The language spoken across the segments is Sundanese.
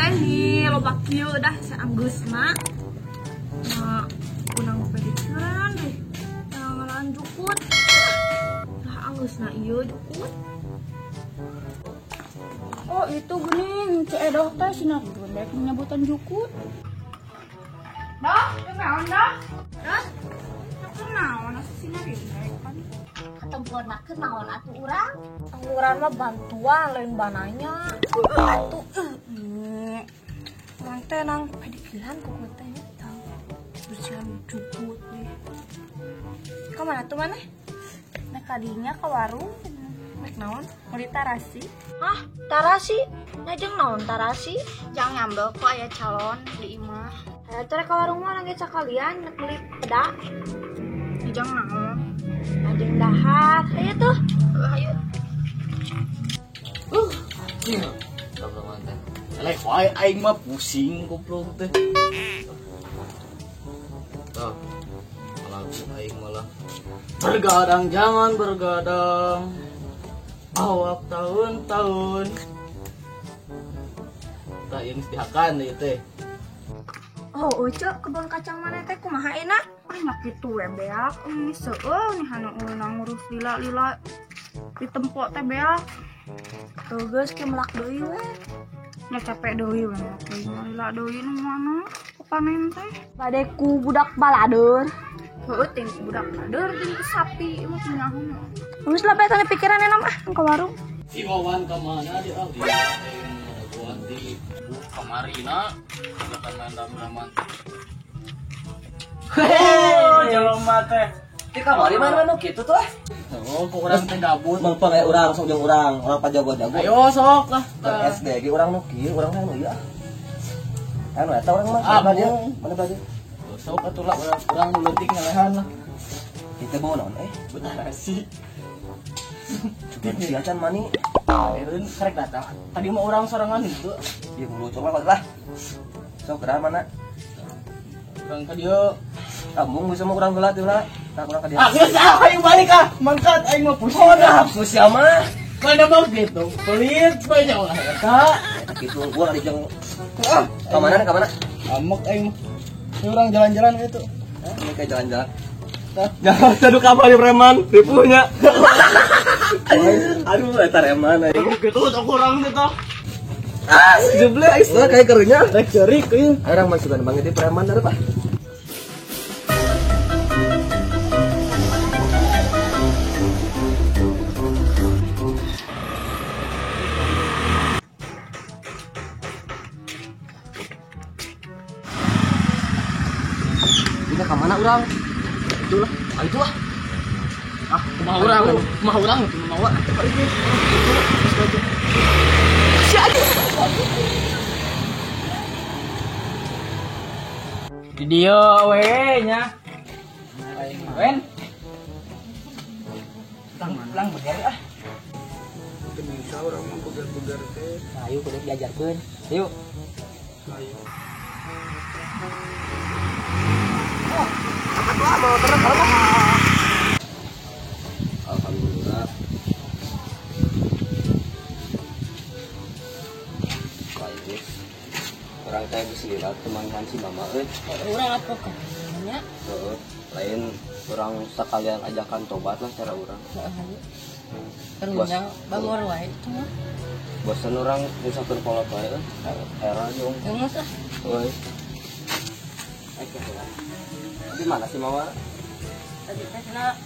Nih loba kieu dah saanggeusna. Nah, kunang pedikiran deh. Ngalaan jukut. Lah anggeusna ieu jukut. Oh, itu geuning Ceu Edoh teh sina rek nyebutan jukut. Dah, naon dah? Dah. Naon asa sina rek pan. Katempuan mah naon atuh urang? Urang mah bantuan lain bananya. Atuh urang teh nang pedikiran ku teh eta. Bersihan jukut deh. Ka mana tuh maneh? Nek kadinya ka warung. Nek naon? Meuli tarasi. Hah, tarasi? Najeng naon tarasi? Jang nyambel kok aya calon di imah. Ayo teh ka warung mah nangge sakalian nek meuli peda. Jang naon? Najeng dahar. Ayo tuh. Ayo. Iya. Goblok teh. Eleh wae aing mah pusing goblok teh. Tah. Lagu aing malah bergadang jangan bergadang. Awak tahun-tahun. Tak yang dihakan ieu teh. Oh, Ucu, kebun kacang mana teh kumaha enak? Ah, nya kitu we beak. Ini seueuh nih hanu ngurus lila-lila di tempo teh beak. Tuh geus ke melak deui we. Nya capek deui we melak deui lila deui nu mana panen teh. Bade ku budak balader. Heueuh ting budak balader jeung ku sapi mah nyaho. Geus lah bae teh pikiran enak mah ke warung. Si Wawan ka mana dia? Dia di kamarina akan main rame-ramean. Oh, jelema teh. Di kamari mana nu kitu tuh? Oh, kok urang teh gabut. Mangpang aya urang sok jeung urang, urang pajago-jago. Ayo sok lah. SD ge urang nu kieu, urang teh nu ieu ah. Anu eta urang mah mana dia? Mana baju? Sok atuh lah urang nu leutik ngalehan lah. Kita bawa naon eh? Betarasi. Cuman si acan mani. Eureun karek datang. Tadi mah urang sorangan itu. Ieu bulu coba lah. Sok geura mana? Urang ka dieu. Kamu bisa mah urang heula teh lah. Tah urang ka dieu. Ah, geus ah aing balik ah. Mangkat aing mah pusing. Oh, dah hapus sia mah. Mana mau gitu. Pelit banyak lah eta. Eta kitu gua kali jeung. Ah, ka mana ka mana? Amok aing mah. Urang jalan-jalan itu. Ini kayak jalan-jalan. Jangan aduh kabar di preman, ripuhnya. Aduh, eta preman aing. Gitu aku urang teh tah. Ah, jeble aing mah kayak kerunya. Rek ceurik ieu. Urang mah sugan banget di preman ada Pak. Ini ka mana urang? Itulah, ah itulah. Ah, kumaha urang itu mawa. Si aja. Di dieu we nya. Aing wen. Lang beger ah. Teu bisa urang mah beger-beger teh. Ayo kudu diajarkeun. Ayo. Ayo. Oh, apa tuh mau terus kalau alhamdulillah. Baik. Orang teh geus lila teman-teman si mama euy. Urang apa nya? Heeh. Lain urang sekalian ajakan tobat lah cara urang. Heeh. Karunya bangor wae itu mah. Bosan urang misalkan pola bae euy. Era jeung. Geus ah. Euy. Di mana sih mama? Tadi teh cenah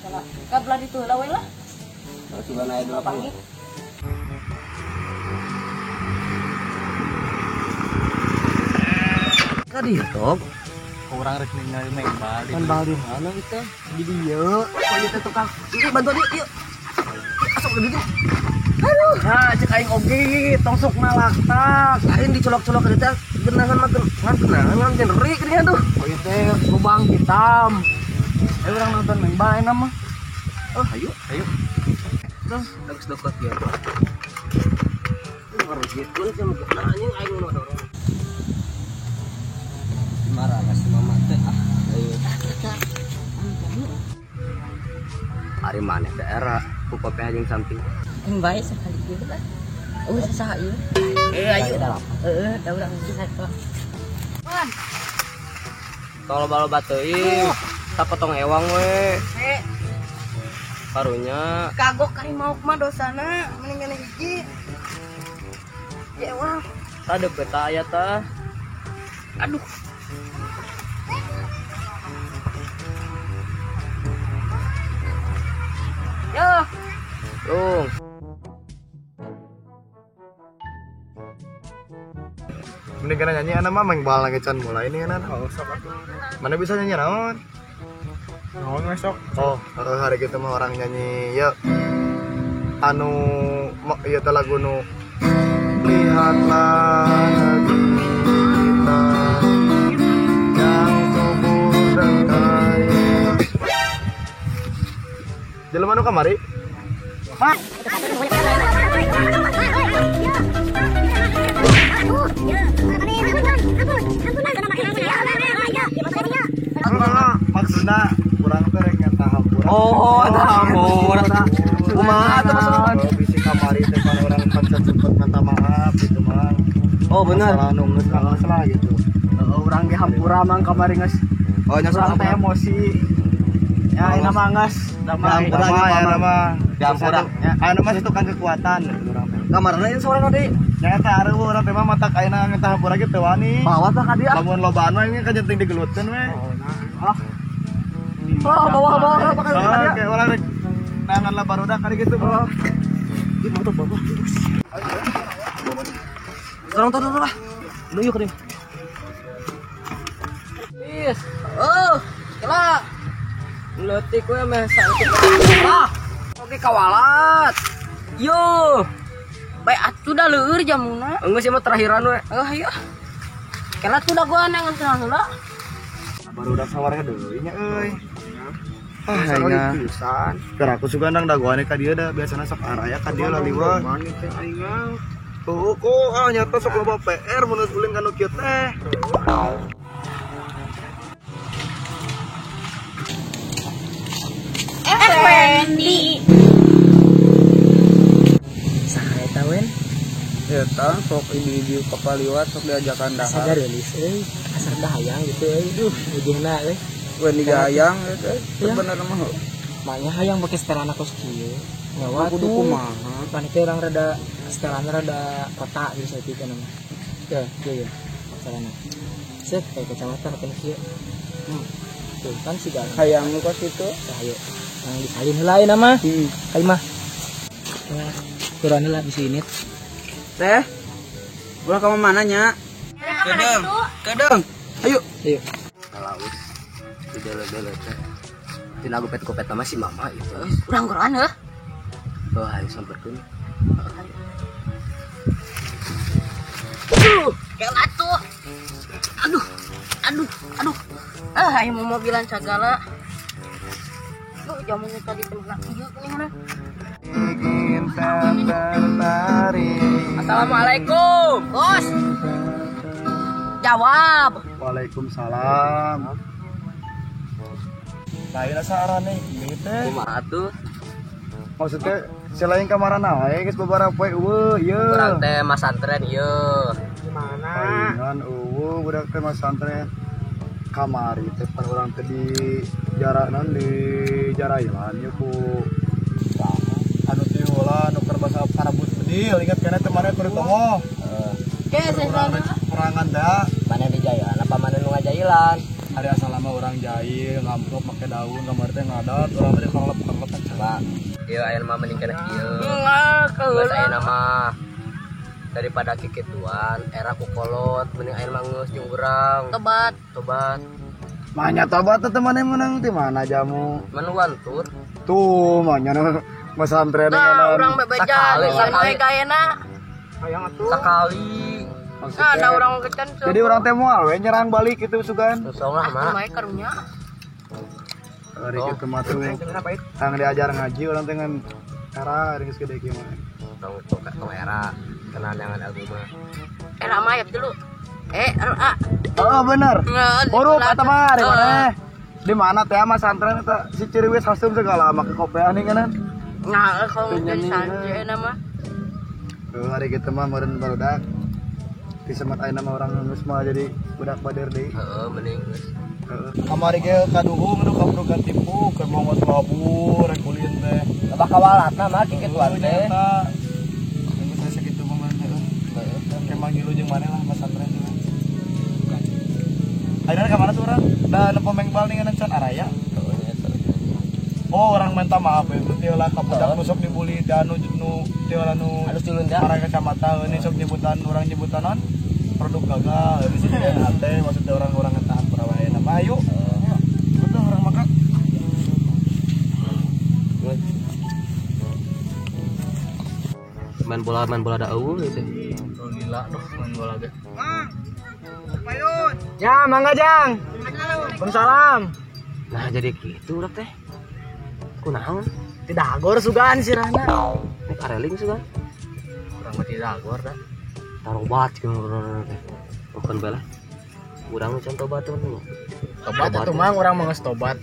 salah. Kabelah ditu heula we lah. Oh, coba naik dulu apa? Ka dieu tok. Urang rek ningali main bal. Main bal di mana ieu teh? Di dieu. Oh, ieu teh tukang. Ieu bantu dieu, ieu. Asok di dieu. Aduh. Nah, cek aing oge tong sok nalaktak. Lain dicolok-colok ka dieu teh genangan mah genangan ngan nyeri geuningan tuh. Oh ieu teh lubang hitam. Ayo urang nonton main bal ayeuna mah. Oh, ayo, ayo. Terus bagus deket ya. Ngarujitkeun cenah mah anjing aing nu dorong. Marah ka si mama teh ah. Ayo. Ari maneh teh era ku popeh jeung samping. Keun bae sakali kieu lah. Oh, saha ieu? Ayo. Heeh, da urang bisa kok. Wan. Tong loba-loba teuing. Sapotong ewang we. Eh, Karunya kagok kari mauk mah dosana mending hiji. Ya ewang. Tah deukeut tah aya tah. Aduh. Yo. Lung. Mending kana nyanyi ana mah main bal lagi can mulai nih kan. Oh, sok atuh. Mana bisa nyanyi naon? Naon we sok? Oh, hari kita mah orang nyanyi ya. Anu ieu teh lagu nu lihatlah negeri kita yang subur dan kaya. Jelema nu kamari? Mak. Maksudna kurang teh rek nyata hampura. Oh, hampura. Kumaha teh maksudna? Bisi kamari teh kan orang pancen sempet minta maaf gitu mah. Oh, bener. Masalah nu geus lah gitu. Heeh, urang ge hampura mang kamari geus. Oh, nya urang teh emosi. Ya, ini mah geus damai. Damai ya mah. Hampura. Anu mah tukang kekuatan urang teh. Kamarna ieu sorana deui. Nya eta areueuh urang teh mah matak ayeuna ngentah hampura ge teu wani. Bawa tah ka dieu. Lamun lobaan mah ini kajenting digelutkeun we. Ah. Oh, bawa pakai ka dieu. Urang rek nangan lah barudak kali gitu. Ih, motor bawa. Sekarang turun lah. Lu yuk nih. Is. Oh, kela. Leutik we meh saeutik. Ah, oke kawalat. Yo. Bae atuh da leueur jamuna. Enggeus ieu mah terakhiran we. Oh, ayo. Kela tuh da gua nangan senang heula. Barudak sawarnya deui nya euy. Ah, aing pisan. Keur aku suka nang dagoane ka dieu da biasana sok araya ka dieu laliwat. Mani teh aing. Tuh kok ah nyata sok loba PR mun geus ulin ka nu kieu teh. Wendy. Saha eta wen? Eta sok ibu-ibu kapaliwat sok diajakan dahar. Asa gareulis euy, asa hayang gitu euy. Duh, ujungna euy. Wendy hayang eta sebenarnya mah. Maknya hayang bake setelan kos kieu. Nyawa kudu kumaha? Pan teh urang rada setelan rada kota gitu saeutik kan mah. Ya, kieu ya. Carana. Set kayak kacamata kan kieu. Tuh kan siga hayang nu kos kitu. Hayu. Yang disalin heula ayeuna mah. Ka imah. Turun heula bisi init. Teh. Ulah ka mana nya? Kedeng. Kedeng. Ayo. Ayo. Kalaus. Di dele-dele teh. Tina gopet-gopet mah si mama itu. Urang geroan heuh. Oh, ayo samperkeun. Aduh, kela tuh. Aduh. Aduh, aduh. Ah, ayo mau mobilan sagala. Duh, jamunya tadi temen ieu geuning. Ingin tertarik. Assalamualaikum, Bos. Jawab. Waalaikumsalam. Lain asa arane ieu teh. Kumaha tuh? Maksudnya selain kamarana wae geus babaraha poe eueuh ieu. Urang teh masantren ieu. Gimana? Palingan eueuh budak teh masantren. Kamari teh pan urang teh di jarak naon di jarailan ieu ku anu ti heula nu keur basa parabut bedil ingat kana teh maneh keur tongoh. Ke sesana perangan teh Mana di jailan apa mana nu ngajailan? Hari asal lama orang jahil ngamplop make daun kamari teh ngadat urang teh kerlep-kerlep kan Coba. Ieu aya mah mending kana kieu. Geus Geus ayeuna mah daripada kikituan era ku kolot mending aya mah geus jeung urang. Tobat. Tobat. Manya tobat teh maneh menang ti mana jamu? Manuan tur. Tuh manya masantren Nah, urang bebeja Sakali. kayena. Hayang atuh. Sakali. Nah, ada urang kecan. Jadi urang teh moal we nyerang balik gitu sugan. Sosong lah mah. Kumaha karunya. Hari kitu mah tuh. Tang diajar ngaji urang teh ngan era geus gede kieu mah. Tong tong era kenal dengan ilmu mah. Era mah ya dulu. E R A. Oh bener. Huruf eta mah di mana? Di mana teh masantren eta si Ciriwis hasum segala make kopean nih kan. Nah, kalau tulisan nama. Hari kita mah meureun barudak. Di semat ayeuna mah urang geus mah jadi budak bader deui. Heeh, mending geus. Kamari ge kaduhung nu kabrukan tipu keur mongot labur rek ulin teh. Loba kawalatna mah kikituan teh. Geus teh sakitu mah heuh. Kemang ngilu jeung maneh lah masantren teh. Ayeuna ka mana tuh urang? Da nempo mengbal ningan can araya. Oh, orang minta maaf ya, itu tiola ka budak nu sok dibully da anu nu tiola nu halus dilunda. Orang kacamata ini sok nyebutan orang nyebutan non produk gagal. Di sini ate maksudnya orang-orang ngetahan perawayan apa ayo. Betul orang makan. Main bola da eueuh gitu. Oh, gila duh main bola ge. Mang. Payun. Ya, mangga Jang. Waalaikumsalam. Nah, jadi gitu udah teh. Kunaon? Tidak agor sugan sirahna. Nek areling sugan. Urang mah tidak agor dah. Tarobat gitu teh. Bukan bala. Urang can tobat mah. Tobat atuh mang urang mah geus tobat.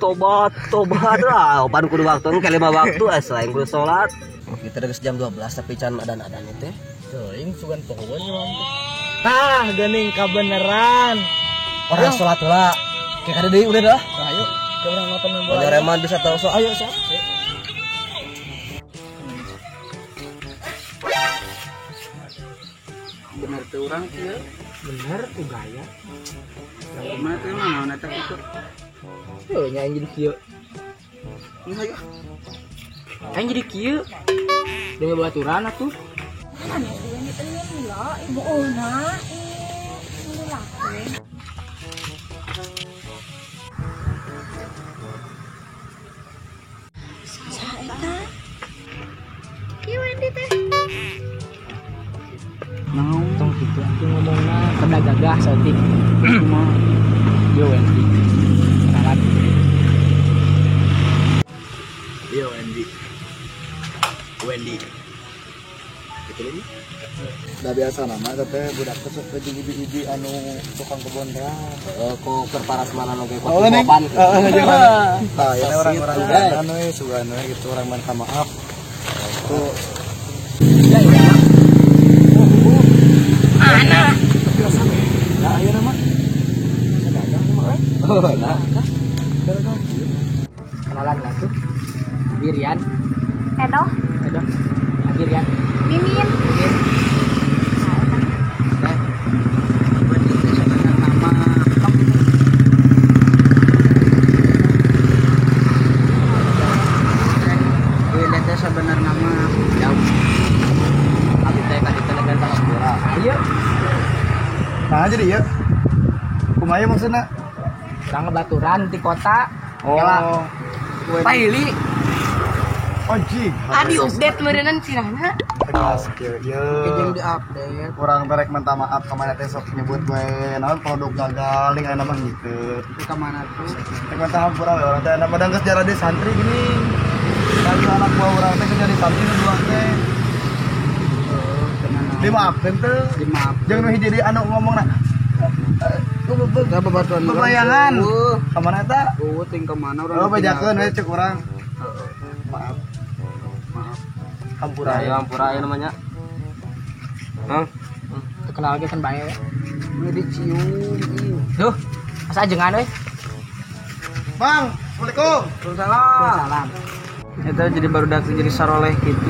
Tobat, tobat lah. Opan kudu waktu engke 5 waktu selain kudu salat. Kita geus jam 12 tapi can adan-adan teh. Teuing sugan pohoan urang teh. Tah geuning kabeneran. Orang salat heula. Kayak kada deui udah dah. Nah, ayo. Ke urang nonton main bola. Reman bisa tahu so ayo siap. Bener teh urang kieu. Bener tuh gaya. Kumaha teh mah naon eta kitu? Heuh nya jadi kieu. Ayo. Kan jadi kieu. Dengan baturan atuh. Mana tuh ini teh lila ibu ona ini laki. Kieu Wendy teh. Naon tong kitu atuh ngomongna kada gagah saeutik. Kumaha? Yo Wendy. Kenalan. Yo Wendy. Wendy. Gitu ini. Da biasa nama teh budak teh sok jeung ibi-ibi anu tukang kebon teh. Heeh, kok keur parasmanan oge kok boban. Heeh, jeung tah, ieu orang-orang anu we sugan we gitu urang minta maaf. Tuh. Ya ya. Anak. Nah, ayeuna mah. Dagang mah euy. Oh, nah. Kenalan lah tuh. Birian. Edoh. Edoh. Birian. Mimin. Mimin. Sebenarnya nama jauh. Abi teh ka ditu dengan pura. Ayo. Nah, jadi ya. Kumaha maksudna? Urang ngebaturan di kota. Oh. Paili. Anjing. Adi update meureunnan sirahna. Tegas kieu. Jeung di-update. Urang teh rek minta maaf ka mana teh sok nyebut we naon produk gagal ning aya mah gitu. Ka mana tuh? Rek minta hampura we urang teh aya mah geus jaradi santri gini. Lagi anak buah urang teh jadi santri nu dua teh. Dimaafkeun teh. Dimaafkeun. Jeung nu hiji deui anu ngomongna babatuan babayangan. Ka mana eta? Eueuh ting ka mana urang. Oh, bejakeun we cek urang. Heeh. Maaf. Maaf. Hampura ya, hampura ya namanya. Hah? Kenal ge kan bae we. We dicium. Duh, asa ajengan we. Bang, Assalamualaikum. Waalaikumsalam. Waalaikumsalam. Eta jadi barudak jadi saroleh gitu.